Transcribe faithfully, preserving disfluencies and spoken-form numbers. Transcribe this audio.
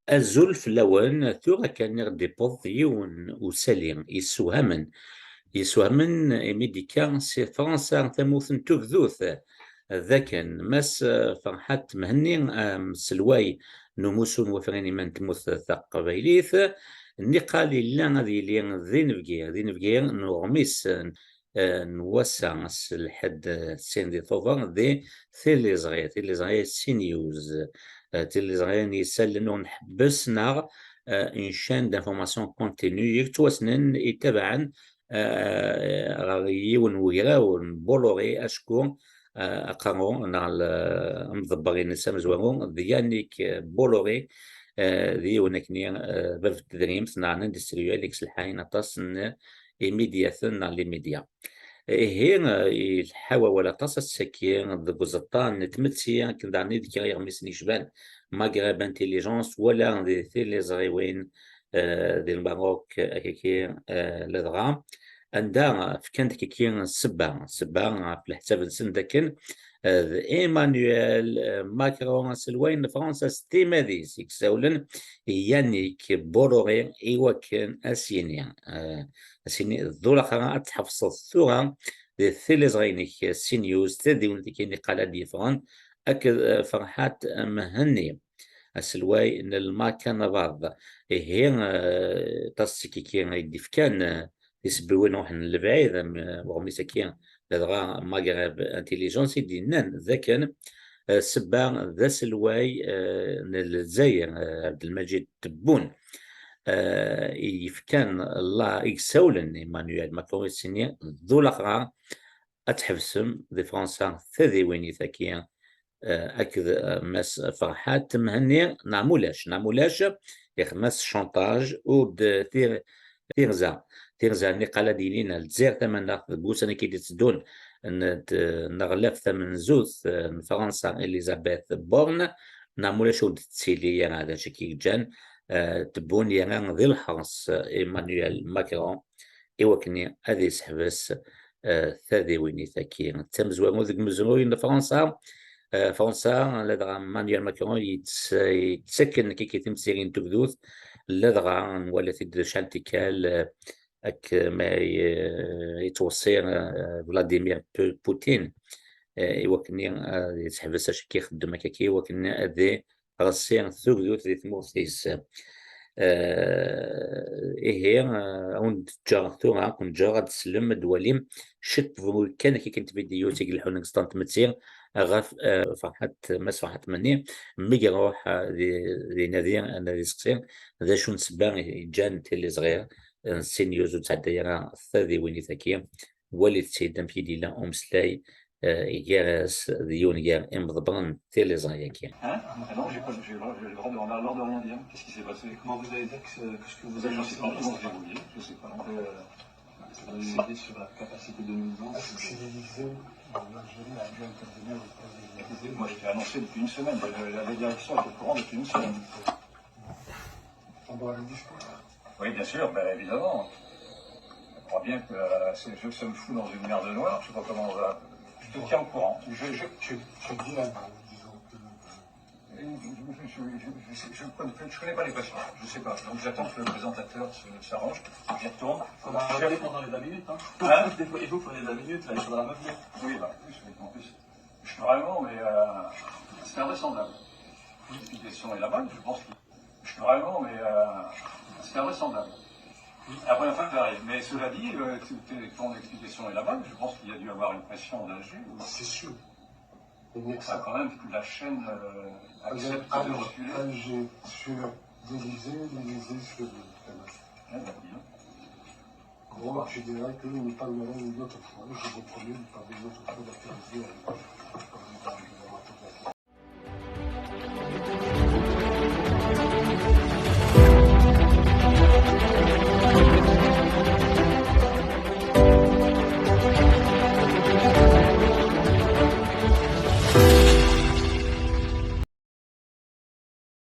Azul fell-awen, tura kan i ɣ-d-iwweḍ yiwen usali yessewhamen. Yessewhamen imi d-ikka si Fransa, tamurt n tugdut. D akken Mass Ferḥat Mhenni, ameselway n umussu n wafrinim n tmurt taqbaylit, nniqal yella ad yili d inebgi, d inebgi n uɣmis, eh, n wass-a, s lḥedd, eh, sin di Tubeṛ, di tiliẓri, tiliẓri Sin News, eh, tiliẓri n yisallen ur nḥebbes, neɣ, eh, une chaîne d'information continue yettwassnen, itabaɛen, eh, ɣer yiwen n wegraw n Bolloré, acku, eh, aqerru neɣ l-, amḍebber-ines amezwaru d Yannick, eh, Bolloré, eh, d yiwen akkenni, eh, bab n tedrimt neɣ n industriel i yesselḥayen aṭas n imidyaten neɣ les médias. Ihi, eh, ilḥa wawal aṭas ass-agi deg uẓeṭṭa n tmetti, akken daɣen i d-kra iɣmisen yecban Maghreb Intelligence, wala di tiliẓriwin, eh, di Lmerruk, akaki, eh, ladɣa, anda fkan-d akaki ssebba, ssebba ɣef leḥsab-nsen d akken, eh, d Emmanuel, eh, Macron, aselway n Fransa s timmad-is, i yessawlen i Yannick Bolloré i wakken ad s-yini, eh, ad s-yini d ulaxer ad tḥebseḍ tura di tiliẓri-inek Sin News, tadiwennit-agi niqal ad d-yeffɣen, akked, eh, Ferḥat Mhenni, aselway n Lmakanabaḍ. Ihi, eh, aṭas seg-agi i d-ifkan, eh, tisebbiwin ruḥen lebɛid, am, eh, uɣmis-agi, ladɣa Maghreb Intelligence, i d-yennan d akken, eh, ssebba d aselway, eh, n Lezzayer, eh, Abdelmajid Tebboune, eh, i yefkan la, i yessawlen Emmanuel Macron, i s-yini d ulaxer ad tḥebsem di Fransa tadiwennit-agi, eh, akked, eh, Mass Ferḥat Mhenni, neɣ mulac, neɣ mulac, ixdem-as chantage, ur d-, tir-, tirza, tirza niqal ad d-yinin Lezzayer Tamaneɣt deg wussan-agi d-itteddun, n-, d-, neɣlaf tamenzut, eh, n Fransa, Elisabeth Borne, neɣ mulac ur d-tettili ara, d acu i k-yeǧǧan, eh, Tebboune yerra di lḥers, eh, Emmanuel Macron, i wakken ad yesseḥbes, eh, tadiwennit-agi. D tamezwarut deg umezruy n Fransa. Eh, Fransa, ladɣa Emmanuel Macron yetts-, yettakken kiki timsirin n tugdut, ladɣa nwala-t-id acḥal n tikkal, eh, akken ma ye-, yettweṣṣi, eh, Vladimir Pu-, Poutine, eh, i wakken ad yesseḥbes acu i k-ixeddem akka, i wakken ad ɣessi tugdut di tmurt-is. Eh, ihi, eh, ad wen-d-ǧǧeɣ tura, ad ken-ǧǧeɣ ad teslem, ad d-twalim ciṭ kan akka kan tvidyut i ileḥḥun deg stand tmetti ɣef, eh, Ferḥat, Mass Ferḥat Mhenni, mi iruḥ, eh, di, di nadi, nadi seqsi d acu n ssebba i yeǧǧan tiliẓri n Sin News ur tɛedda ara tadiwennit-agi. Walit-tt-id amek i d-yella umeslay, eh, gar-as d yiwen gar imḍebbren n tiliẓri-agi. Hein? Ah non, j'ai pas, j'ai, j'ai le droit de, on a le droit de rien dire. Qu'est-ce qui s'est passé? Comment vous allez dire que, ce- que ce que vous avez... Je sais pas comment se débrouiller, je sais pas. Euh, vous allez m'aider sur la capacité de nuisance. Est-ce que c'est l'Élysée ou l'Algérie a dû intervenir auprès de l'Élysée? Moi, j'étais annoncé depuis une semaine. La, la direction est au courant depuis une semaine. On doit le discuter. Oui, bien sûr, ben, évidemment. Je crois bien que, euh, c'est, je, ça me fout dans une merde noire, je sais pas comment on va. Je te tiens au courant. Je, je, tu, tu dis à nous, disons que... Je, je, je connais pas les patients, je sais pas. Donc j'attends que le présentateur se, s'arrange, j'y retourne. Faut m'arrêter pendant les vingt minutes, hein. Hein? Il faut, il faut prendre les vingt minutes, là, il faudra me venir. Oui, bah, en plus, oui, en plus. Je suis vraiment, mais, euh, c'est invraisemblable. L'explication est là-bas, je pense que Je suis vraiment, mais, euh, c'est invraisemblable. La première fois que j'arrive. Mais cela dit, euh, t- t- ton explication est là-bas, je pense qu'il y a dû avoir une pression d'Alger. Ou... C'est sûr. Enfin, quand même, toute la chaîne, euh, accepte de reculer. Alger sur l'Élysée, l'Élysée sur le Hamas. Eh ben, dis donc. Bon, tu diras que nous parlerons une autre fois. Je vous promets, nous parlerons une autre fois d'Alger.